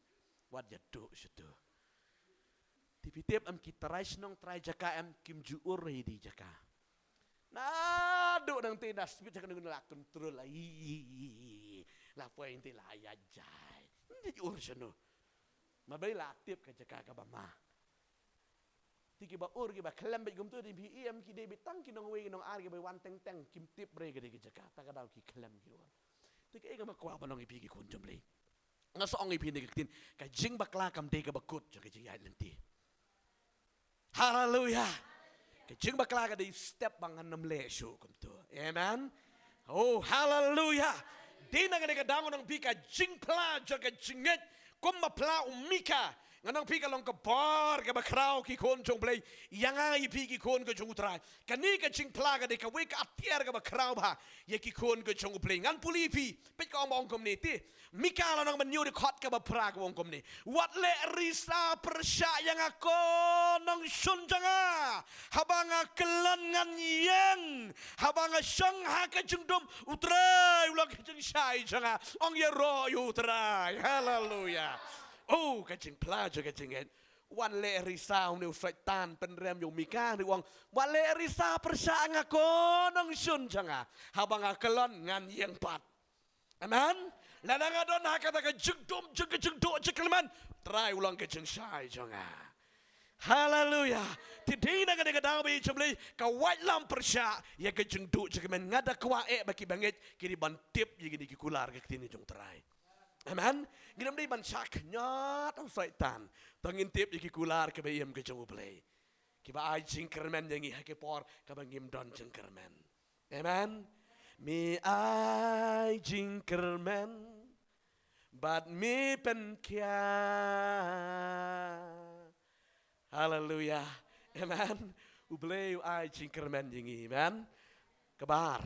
Wat ïa duh shato. Te phi tip em ki trai shnong trai jaka em kim ju ur ïa dei jaka. Naduh nangta na speed jaka nang la control la. Ih, la poi nangta la ïaid jai. Ngi ur shano. Ma balei la tip ka jaka kaba ma. Te kiba ur kiba khlem beit kumto de phi em ki dei beit tang ki nongwei nongar kiba wan teng teng kim tip re ka dei ka jaka ta ka daw ki khlem ki ur. Te kaei kaba kwah ban ong ïa phi ki khun jong Blei. Nga sa ong ïa phi ne ka ktien ka jingbakla kam dei kaba kut jong ka jingïaid lynti. Haleluya. Ka jingbakla ka dei step ba ngan ym leh shuh kumto. Amen. Oh, haleluya. Dei na kane ka daw ngan ong phi ka jingphla jong ka jingngeit kumba phla u Mika. Ngan ong phi ka long ka bor kaba khraw ki khun jong Blei. Ïa nga ïa phi ki khun ka jong u Trai. Kane ka jingphla ka dei kawei ka atiar kaba khraw bha ïa ki khun ka jong u Blei. Ngan pule ïa phi. Peit ka ong ba ong kumne te. Mika la nang ban ïoh dkhot kaba phra ka ong kumne. Wat leh risa pyrshah ïa nga ko nongshun jong nga. Haba nga kyllon ngan ïeng. Haba nga shong ha ka jingdum u Trai u long ka jingshai jong nga. Ong ïaroh ïa u Trai. Haleluya. Oh, ka jingphla jong ka jingngeit. Wat leh risa une u Soitan pynrem ïa u Mika u ong. Wat leh risa pyrshah ïa nga ko nongshun jong nga. Haba nga kyllon ngan ïeng pat. Amen. Lada nga don ha kata ka jingdum, jing ka jingdum, jingkyrmen. Trai u long ka jingshai jong nga. Haleluya. Te dei na kane ka daw ba ïeit jong U Blei, ka waitlam pyrshah ïa ka jingduh jingkyrmen. Nga da kwah eh ba ki bangeit ki dei ban tip ïa kine ki kular ka ktien jong U Trai. Amen. Ngim dei ban shah khñiot ha u Soitan. To ngin tip ïa ki kular kiba im ka jong U Blei, kiba ai jingkyrmen ïa ngi ha ki por kaba ngim don jingkyrmen. Amen. Me ai jingkyrmen bad me pynkhiah. Haleluya. Amen. U Blei u ai jingkyrmen ïa ngi. Amen. Kaba ar,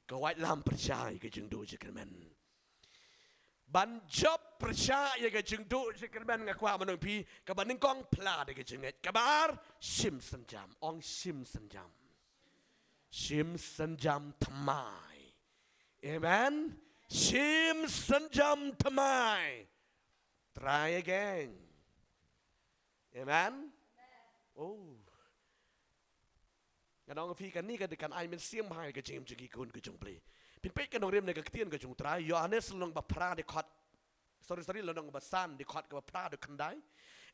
ka waitlam pyrshah ïa ka jingduh jingkyrmen. Ban jop pyrshah ïa ka jingduh jingkyrmen, nga kwah ban ong ïa phi, kaba nyngkong, phla da ka jingngeit. Kaba ar, shim synjam. Ong shim synjam. Shim synjam thymmai. Amen. Shim synjam thymmai. Try again. Amen. Oh. Ngan ong ïa phi, kane ka dei, kan ai mynsiem ha ka jingim jong ki khun ka jong U Blei. Phin peit ka nongrim na ka ktien ka jong U Trai. Ïoannis lynnong ba phra, dkhot, sorry, sorry, lynnong ba san, dkhot kaba phra haduh khyndai.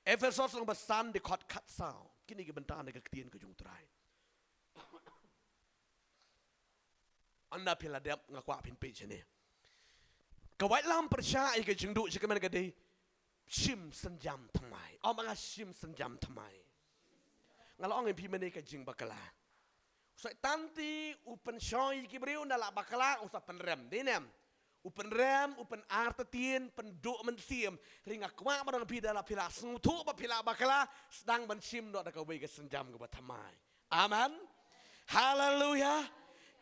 Ephesos lynnong ba san, dkhot khatsaw. Kine ki bynta na ka ktien ka jong U Trai. Ynda phi la dep, nga kwah phin peit shane. Ka waitlam pyrshah ïa ka jingduh jingkyrmen ka dei shim synjam thymmai. Ong ma nga, shim synjam thymmai. Nga la ong ïa phi mynne, ka jingbakla. U Soitan te u pynshoi ïa ki briew ynda la bakla, u sa pynrem. Dei ne em? U pynrem, u pynartatien, pynduh mynsiem. Hynrei nga kwah ban ong ïa phi, ynda la phi la sngewthuh ba phi la bakla, sdang ban shim noh da kawei ka synjam kaba thymmai. Amen. Haleluya.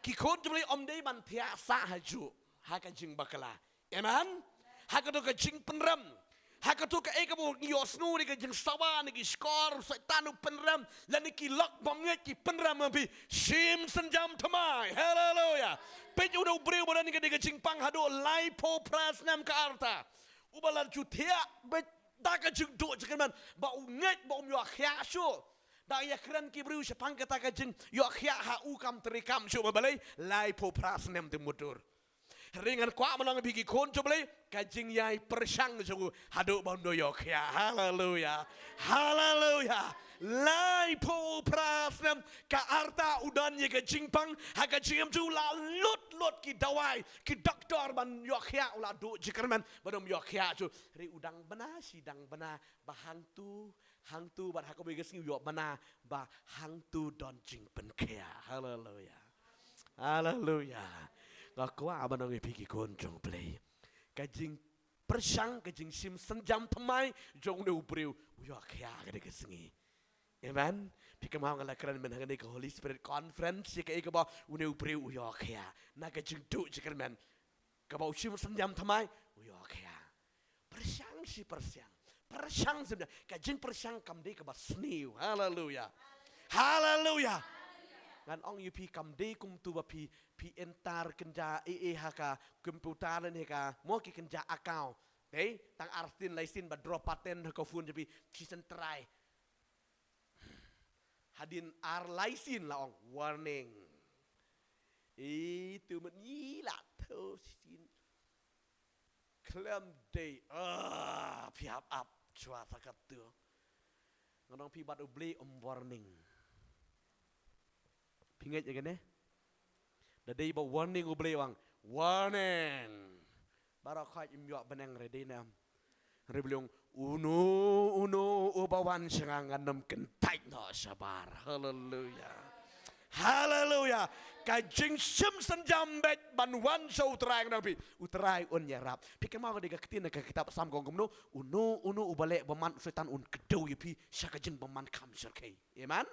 Ki khun jong U Blei ym dei ban thiah sah hajuh ha ka jingbakla. Amen. Ha kato ka jingpynrem, ha kato kaei kaba ngi ïohsngew, ne ka jingsawa, ne ki shkor, u Soitan u pynrem, lane ki lok bymngeit ki pynrem, ong ïa phi, shim synjam thymmai. Haleluya. Peit, une u briew ba don ïa kane ka jingpang haduh laiphew phra snem ka rta, uba la ju thiah beit da ka jingduh jingkyrmen, ba u ngeit ba um ïoh khiah shuh. Da ïakren ki briew shaphang kata ka jingïoh khiah ha u, kam treikam shuh, ma balei? Laiphew phra snem te mutdur. Hynrei ngan kwah ban ong ïa phi, ki khun jong U Blei, ka jingïai pyrshang jong u haduh ba un ïoh khiah. Haleluya. Haleluya. Laiphew phra snem ka rta u don ïa ka jingpang, ha ka jingim jong u la lut lut ki dawai, ki doktor ban ïoh khiah, u la duh jingkyrmen ban um ïoh khiah shuh. Hynrei u dang bna, shi dang bna, ba hangto, hangto bad ha kawei ka sngi u ïoh bna, ba hangto don jingpynkhiah. Haleluya. Haleluya. Nga kwah ban ong ïa phi, ki khun jong U Blei, ka jingpyrshang, ka jingshim synjam thymmai jong une u briew u ïoh khiah kane ka sngi. Amen. Phi kynmaw, nga la kren mynne ha kane ka Holy Spirit Conference ïa kaei kaba une u briew u ïoh khiah na ka jingduh jingkyrmen. Kaba u shim synjam thymmai, u ïoh khiah. Pyrshang shi pyrshang. Pyrshang shi pyrshang. Ka jingpyrshang kam dei kaba sniew. Haleluya. Haleluya. Ngan ong ïa phi, kam dei kumto ba phi, phi enter kynja ei ei ha ka computer lane ha ka, mo, ki kynja account. Dei tang arsien laisien ba draw pattern ha ka phone jong phi, shisien try. Hadien ar laisien la ong warning. Itu mynta la tho shisien. Khlem dei, ah, phi hap ap shuwa sa katto. Ngan ong ïa phi, bad U Blei um warning. Phi ngeit ïa kane? Da dei ba warning, U Blei u ong warning, baroh khoit ym ïoh bneng re, dei ne em? Hynrei U Blei u ong, uno uno uba wan sha nga ngan ym kyntait noh shabar. Haleluya. Haleluya. Ka jingshim synjam beit ban wan sha U Trai, ngan ong ïa phi, U Trai un ïarap. Phi kynmaw ka dei ka ktien na ka kitab Salm ka ong kumno? Uno uno uba leh bymman, u Soitan un kdew ïa phi sha ka jingbymman kham shyrkhei. Amen.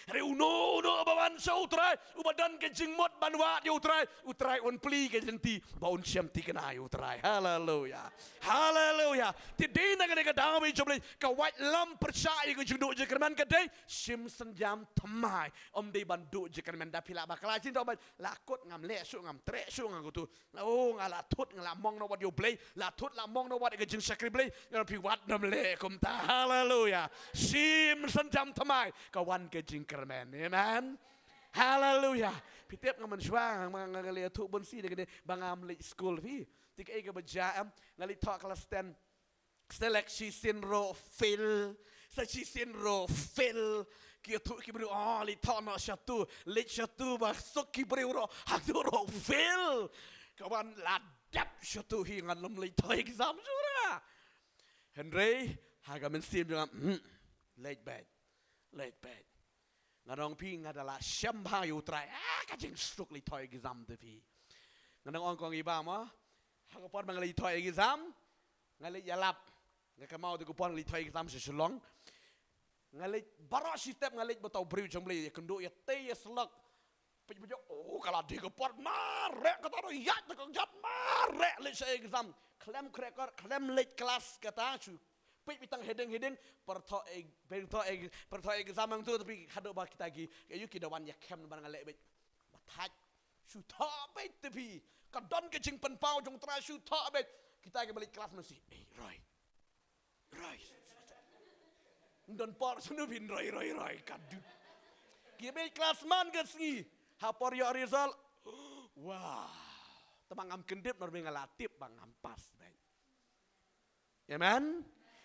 Hynrei uno uno uba wan sha U Trai, uba don ka jingmut ban wad ïa U Trai, U Trai un plie ka lynti ba un shem thikna ïa U Trai. Haleluya. Haleluya. Te dei na kane ka daw, ïeit jong U Blei, ka waitlam pyrshah ïa ka jingduh jingkyrmen ka dei shim synjam thymmai. Ym dei ban duh jingkyrmen. Da phi la bakla shisien, to ba la kut, ngam leh shuh, ngam treh shuh, ngam kutu. Oh, nga la thut, nga la mong noh wat ïa U Blei, la thut, la mong noh wat ïa ka jingshakri Blei. Ngan ong ïa phi, wat nym leh kumta. Haleluya. Shim synjam thymmai, ka wan ka jingkyrmen. Amen. Haleluya. Phi tip, nga mynshuwa nga, nga, nga leit ïathuh bun sien ïa kane ba ngam leit skul, phi. Te kaei kaba jia, em? Nga leit thoh klas ten. Select shisien ruh fail, Sa shisien ruh fail. Ki ïathuh ki briew, oh, leit thoh noh shatu, leit shatu ba suk ki briew ruh, hangtu ruh fail. Ka wan la dep shatu hi, ngan ym leit thoh exam shuh ruh. Hynrei ha ka mynsiem jong nga, hmm, leit beit. Leit beit. Nga ong phi, nga da la shem bha ïa U Trai, ah, ka jingsuk leit thoh exam te phi. Nga ong kong i ba mo, ha ka por ba nga leit thoh exam, nga leit ïalap. Nga kynmaw te ka por nga leit thoh exam sha Shillong. Nga leit baroh shi step, nga leit bad uta u briew jong U Blei, ïakynduh ïatei ïasyllok. Peit ba jong, oh, ka la dei ka por mareh, kata ruh ïaid da ka kjat mareh, leit sha exam. Khlem khreh kor, khlem leit klas kata shu. Peit ba tang hiding hiding, pyrthuh e-, pyrthuh e-, pyrthuh exam hangtu, tapi haduh ba kita ki, aïu ki da wan ïakhem, ba nga leh beit. Ba thait. Shu thoh beit te phi. Ka don ka jingpynpaw jong U Trai, shu thoh beit. Kita kiba leit klas masi, eh, Roy. Roy. Don por snu phin Roy, Roy, Roy, ka dud. Ki beit klas man ka sngi. Ha por ïoh result. Wow. Te ba ngam kyndit, namar ba nga la tip ba ngam pass beit. Amen.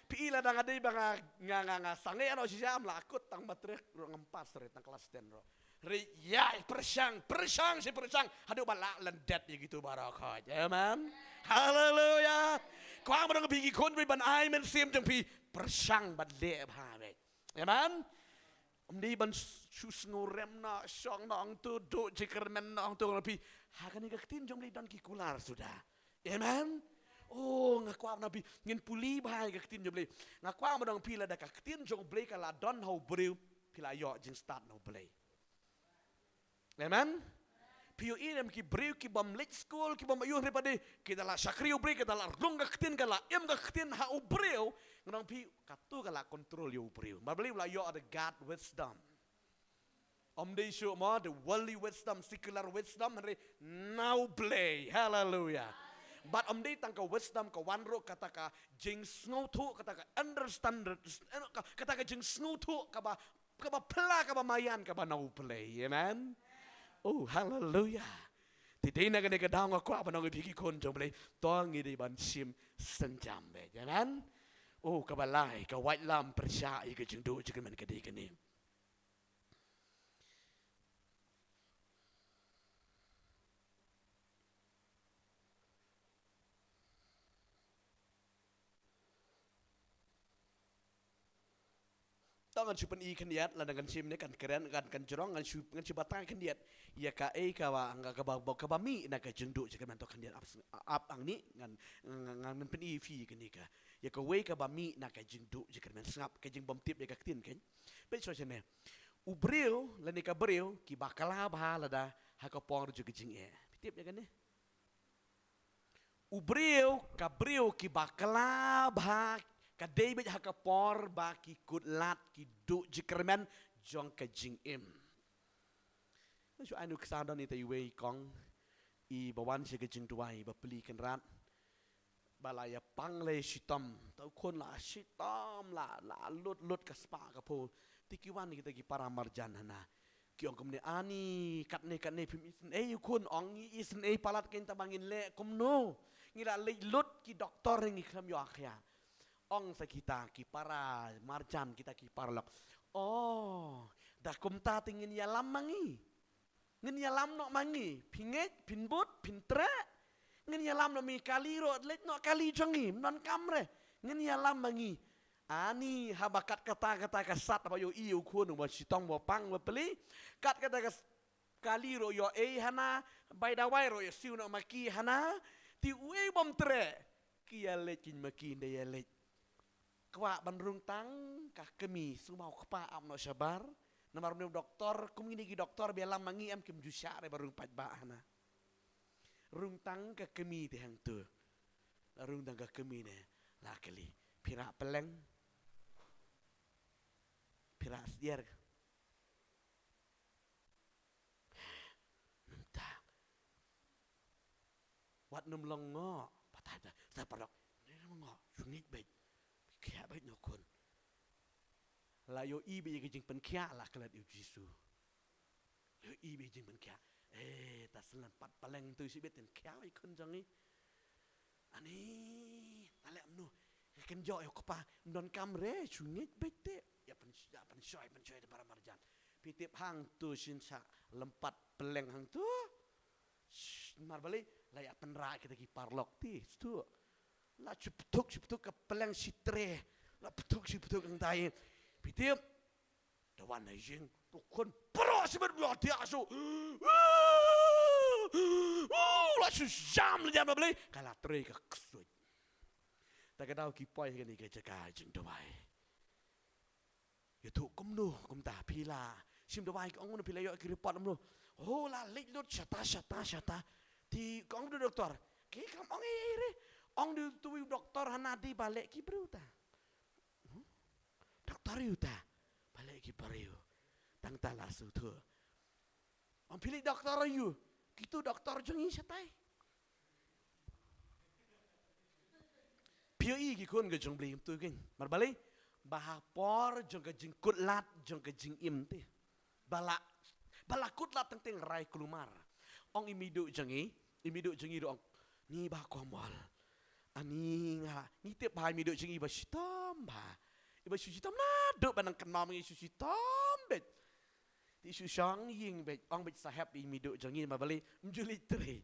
Phi i, lada nga dei ba nga, nga, nga, nga sangeh noh shisha, ym lah kut tang matric ruh ngam pass re, tang klas ten ruh. Re, ïa, pyrshang, pyrshang shi pyrshang haduh ba lah lyndet ïa kitu baroh khoit. Amen. Haleluya. Kwah ban ong ïa phi ki khun, ban ai mynsiem jong phi, pyrshang bad leh bha beit. Amen. Ym dei ban shu sngew rem noh, shong noh hangtu, duh jingkyrmen noh hangtu, nga ong ïa phi. Ha kane ka ktien jong U Blei don ki kular suda. Amen. Oh, nga kwah ban ong ïa phi, ngin pule bha ïa ka ktien jong U Blei. Nga kwah ban ong ïa phi, lada ka ktien jong U Blei ka la don ha u briew, phi la ïoh jingstad na U Blei. Amen. Phi ïohi ne em, ki briew ki bym leit skul, ki bym ïoh, hynrei pat de ki da la shakri U Blei, ki da la rung ka ktien, ka la im ka ktien ha u briew. Nga ong ïa phi, katu ka la control ïa u briew. Ba U Blei u la ïoh the God wisdom. Ym dei shuh mo, the worldly wisdom, secular wisdom, hynrei na U Blei. Haleluya. Bad ym dei tang ka wisdom, ka wan ruh kata ka jingsngewthuh, kata ka understand, kata ka jingsngewthuh kaba, kaba pla, kaba maïan, kaba na U Blei. Amen. Oh, haleluya. Te dei na kane ka daw nga kwah ban ong ïa phi ki khun jong U Blei, to ngi dei ban shim synjam beit. Amen. Oh, kaba lai, ka waitlam pyrshah ïa ka jingduh jingkyrmen ka dei kane. To ngan shu pyni khyndiat, lada ngan shim ne kan kren, kan, kan jrong, ngan shu, ngan shu batai khyndiat ïa kaei kaba, kaba, kaba mih na ka jingduh jingkyrmen. To khyndiat ap, ap hangne, ngan, ngan, ngan pyni ïa phi kane ka, ïa kawei kaba mih na ka jingduh jingkyrmen. Sngap ka jingbymtip ïa ka ktien kan. Peit shuwa shane. U briew, lane ka briew, ki bakla bha lada ha ka por jong ka jingeh. Phi tip ïa kane? U briew, ka briew ki bakla bha, ka dei beit ha ka por ba ki kut lad, ki duh jingkyrmen jong ka jingim. Nga shu ai nuksa, don ita iwei i kong, iba wan sha ka jingduwai, iba plie kynrad. Ba la ïa pang la ïa shitom, ta u khun la shitom, la, la lut lut ka spah ka phew. Te ki wan kita ki para marjan hana. Ki ong kumne, ani, katne, katne phim isynei u khun, ong ngi isynei palat, kein ta ba ngin leh kumno. Ngi la leit lut ki doktor ngi khlem ïoh khia. Ong sa kita ki para marjan, kita ki paralok. Oh, da kumta te ngin ïalam ma ngi. Ngin ïalam noh ma ngi. Phi ngeit, phin bud, phin treh. Ngin ïalam noh ma ngi, kali ruh leit noh kali jong ngi, ym donkam re. Ngin ïalam ma ngi. Ani, haba kat kata kata ka sat, haba ïohi u khun uba shitom, uba pang, uba plie. Kat kata ka s-, kali ruh ïoh ei hana, bai dawai ruh ïoh siew noh ma ki hana. Te uei bym treh. Ki ïaleit kin ma ki, ynda ïaleit. Kwah ban rung tang ka kmie, sngewbha u kpa ap noh shabar. Namar une u doktor, kum kine ki doktor ba ïalam ma ngi, em kim ju shah re ba rung paidbah hana. Rung tang ka kmie te hangto. La rung tang ka kmie ne, la kylli. Phi rah pylleng? Phi rah syiar? Mynta. Wat nym long ngoh. Batai da, sa paralok. Nym long ngoh, shu ngeit beit. Khiah beit noh khun. La ïohi beit ïa ka jingpynkhiah, la klet ïa u Jisu. La ïohi beit ïa ka jingpynkhiah. Eh, ta sngewlem pat pylleng tu shibit, yn khiah ïa u khun jong ngi. Ani, ta leh kumno? Ka kynjoh ïa u kpa, ym don kam re, shu ngeit beit te. Ïa pyn, ïa pynshoi, pynshoi da para marjan. Phi tip hangto shisha lympat pylleng hangto. Shh, mar balei, la ïa pynrah kita ki paralok te, stu. La shu pynthuk, shu pynthuk ka pylleng shi tre. La pynthuk, shu pynthuk hangtai. Phi tip, da wan ha ïing, to khun, pynrah shi bad ïa thiah shu. La shu jam, la jam, mar balei, ka la trei ka ksuid. Ta ka daw ki poi ha kane ka jaka jingduwai. Ïathuh kumno, kumta phi la shim dawai, ong kumno, phi la ïoh ki report kumno? Oh, la leit lut shata, shata, shata. Te ong kumno doktor? Ki kam ong ei ei re. Ong da uto u doktor hana dei ba leh ki briew ta. Hmm? Doktor ïa uta ba leh ki briew. Tang ta la sngewthuh. Ong phi leit doktor ïa u. Kito doktor jong ngi shatai. Phi ïohi ki khun ka jong U Blei kumto kein. Mar balei? Ba ha por jong ka jingkut lad jong ka jingim te, ba la, ba la kut lad teng teng rai kulmar. Ong i meiduh jong ngi, i meiduh jong ngi ruh ong, ni Bah Komol, ani nga, ngi tip ba i meiduh jong ngi iba shitom bha. Iba shu shitom naduh ba nang kynmaw ma ngi, shu shitom beit. Te shu shong ïing beit, ong beit sahep i meiduh jong ngi, mar balei? Ym ju leit trei.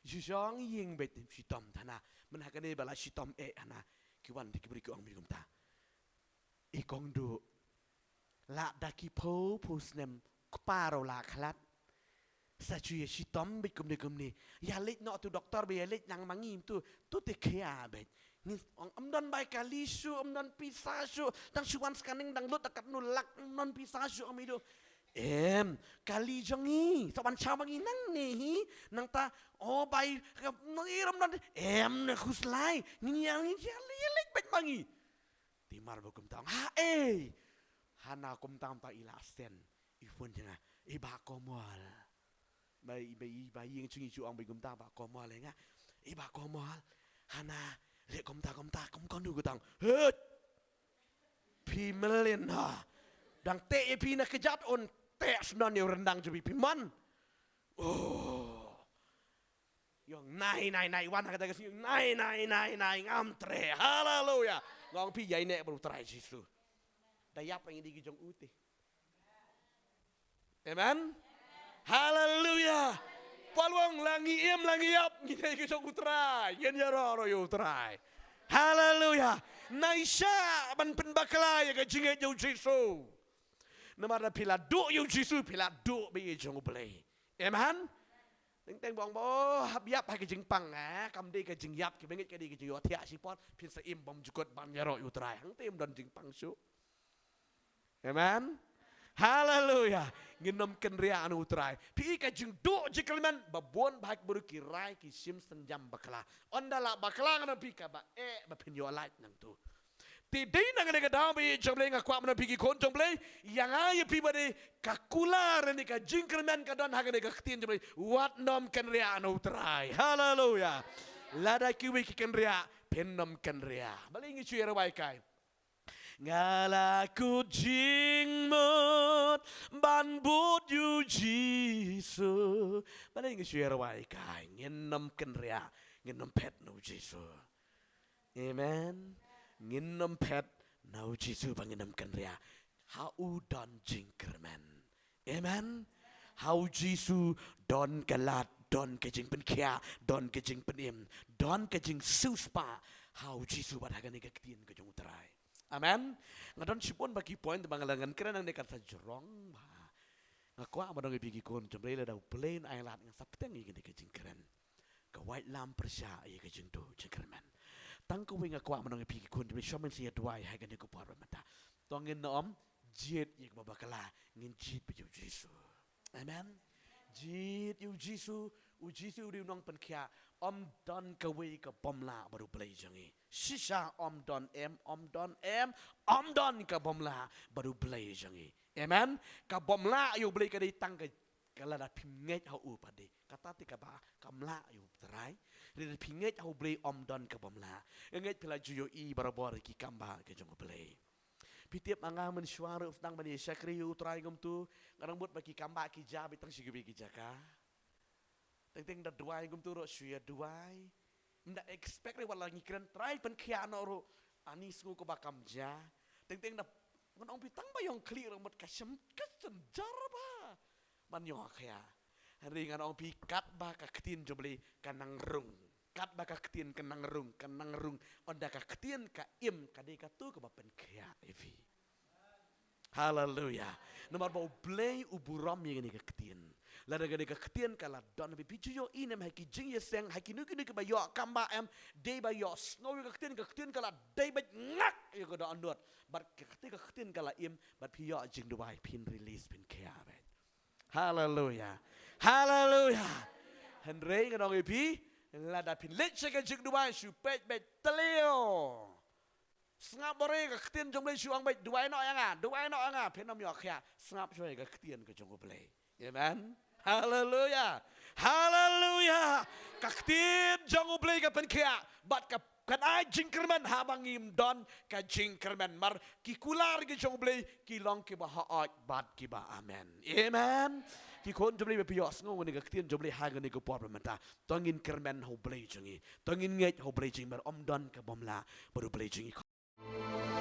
Shu shong ïing beit, shitom hana. Myn ha kane ba la shitom eh hana, ki wan te ki briew ki ong beit kumta, i kong duh, la da ki phew phew snem, kpa ruh la khlad. Sa shu ïa shitom beit kumne kumne. Ïa leit noh tu doktor beit, ïa leit lang ma ngi tu, tu te khia beit. Ngi ong ym don bai kali shuh, ym don pisa shuh, dang shu wan scanning dang lut da katno lak, ym don pisa shuh, ong meiduh. Em, kali jong ngi, sa wan shaw ma ngi nangne hi, nangta, oh bai, ka, nang i rum don, em, ne khuslai, ngi ïa, ngi ïa, ïa leit beit ma ngi. Te mar ba kumta ong, ha ei. Hana kumta kumta i la send i phone jong nga, i Bah Komol. Ba i, ba i, ba ïing jong ngi shu ong beit kumta, Bah Komol ïa nga. I Bah Komol, hana leh kumta kumta, kum kano kata. Hei! Phi mlien ha. Dang teh ïa phi na kjat un teh snon ïa u ryndang jong phi, phi mon. Oh. Ïong nai, nai, nai, wan ha kata ka sngi, nai, nai, nai, nai, ngam treh. Haleluya. Nga ong phi ïai neh bad U Trai Jisu. Da ïap ngi dei ki jong u te. Amen. Haleluya. Paul u ong la ngi im la ngi ïap, ngi dei ki jong U Trai. Ngin ïaroh ruh ïa U Trai. Haleluya. Nai shah ban pynbakla ïa ka jingngeit ïa U Jisu. Namar da phi la duh ïa U Jisu, phi la duh beit ïa jong U Blei. Amen. Teng teng ba ong ba, oh, hap ïap ha ka jingpang, eh, kam dei ka jingïap, kiba ngeit ka dei ka jingïohthiah shipor, phin sa im bymjukut ban ïaroh ïa U Trai. Hangta ym don jingpang shuh. Amen. Haleluya. Ngin ym kynriah na U Trai. Phi i ka jingduh jingkyrmen, ba bun ba ha ki briew ki rai ki shim sienjam bakla. Ynda la bakla ngan ong phi kaba eh ba phin ïoh lait nangtu. Te dei na kane ka daw ba ïeit jong U Blei nga kwah ban ong phi ki khun jong U Blei, ïa nga ïa phi ba dei ka kular ne ka jingkyrmen ka don ha kane ka ktien jong U Blei. Wat nym kynriah na U Trai. Haleluya. Lada kiwei ki kynriah, phin nym kynriah. Balei ngi shu ïa rwai kai? Nga la kut jingmut ban bud ïa U Jisu. Balei ngi shu ïa rwai kai? Ngin nym kynriah, ngin nym phet na U Jisu. Amen. Ngin nym phet na U Jisu ba ngin nym kynriah. Ha u don jingkyrmen. Amen. Ha U Jisu don ka lad, don ka jingpynkhiah, don ka jingpynim, don ka jingsiewspah. Ha U Jisu bad ha kane ka ktien ka jong U Trai. Amen. Nga don shibun bha ki point ba nga la ngan kren nangne kan sa jrong bha. Nga kwah ban ong ïa phi ki khun jong U Blei, lada U Blei un ailad ngan sa bteng ïa kane ka jingkren. Ka waitlam pyrshah ïa ka jingduh jingkyrmen. Tang kawei nga kwah ban ong ïa phi ki khun jong U Blei, sngewbha ngin sa ïa duwai ha kane ka por ba mynta. To ngin nym jied ïa kaba bakla, ngin jied beit ïa U Jisu. Amen. Jied ïa U Jisu, U Jisu u dei u nongpynkhiah, ym don kawei ka bym lah bad U Blei jong ngi. Shisha ym don em, ym don em, ym don ka bym lah bad U Blei jong ngi. Amen. Ka bym lah ïa U Blei ka dei tang ka, ka lada phim ngeit ha u pat dei. Kata te kaba kam lah ïa U Trai. Lada phi ngeit ha U Blei ym don ka bym lah. Nga ngeit phi la ju ïohi barabor ki kam bah ka jong U Blei. Phi tip ma nga mynshuwa ruh sdang ban ïa shakri ïa U Trai kumtu, nga dang mut ba ki kam bah ki jia beit tang shi kawei ki jaka. Teng teng da duwai kumtu ruh shu ïa duwai. Ym da expect re wat la ngi kren Trai pynkhiah noh ruh. Ani sngew kaba kam jia. Teng teng na ngan ong phi tang ba ïong khlieh ruh mut ka shem ka shen jar ba. Man ïong khia. Hynrei ngan ong phi katba ka ktien jong U Blei ka nang rung. Katba ka ktien ka nang rung, ka nang rung. Ynda ka ktien ka im ka dei kato kaba pynkhiah ïa phi. Haleluya. Namar ba U Blei u burom ïa kane ka ktien. Lada kane ka ktien ka la don ha phi, phi ju ïohi ne em ha ki jingïaseng, ha kino kino kiba ïoh kam ba em, dei ba ïohsngew ïa ka ktien, ka ktien ka la dei beit ngak ïa ka dohnud. Bad ka ktien, ka ktien ka la im, bad phi ïoh jingduwai, phin release, phin khia beit. Haleluya. Haleluya. Hynrei ngan ong ïa phi, lada phin leit sha ka jingduwai, shu peit beit, tliew. Sngap bor ïa ka ktien jong U Blei, shu ong beit, duwai noh ïa nga, duwai noh ïa nga, phin ym ïoh khia, sngap shuwa ïa ka ktien ka jong U Blei. Amen. Haleluya. Haleluya. Ka ktien jong U Blei ka pynkhiah, bad ka, kan ai jingkyrmen haba ngim don ka jingkyrmen. Namar ki kular ki jong U Blei ki long kiba hooid bad kiba amen. Amen. Ki khun jong U Blei, ba phi ïohsngew ïa kane ka ktien jong U Blei ha kane ka por ba mynta. To ngin kyrmen ha U Blei jong ngi. To ngin ngeit ha U Blei jong ngi, namar ym don kaba ym lah bad U Blei jong ngi.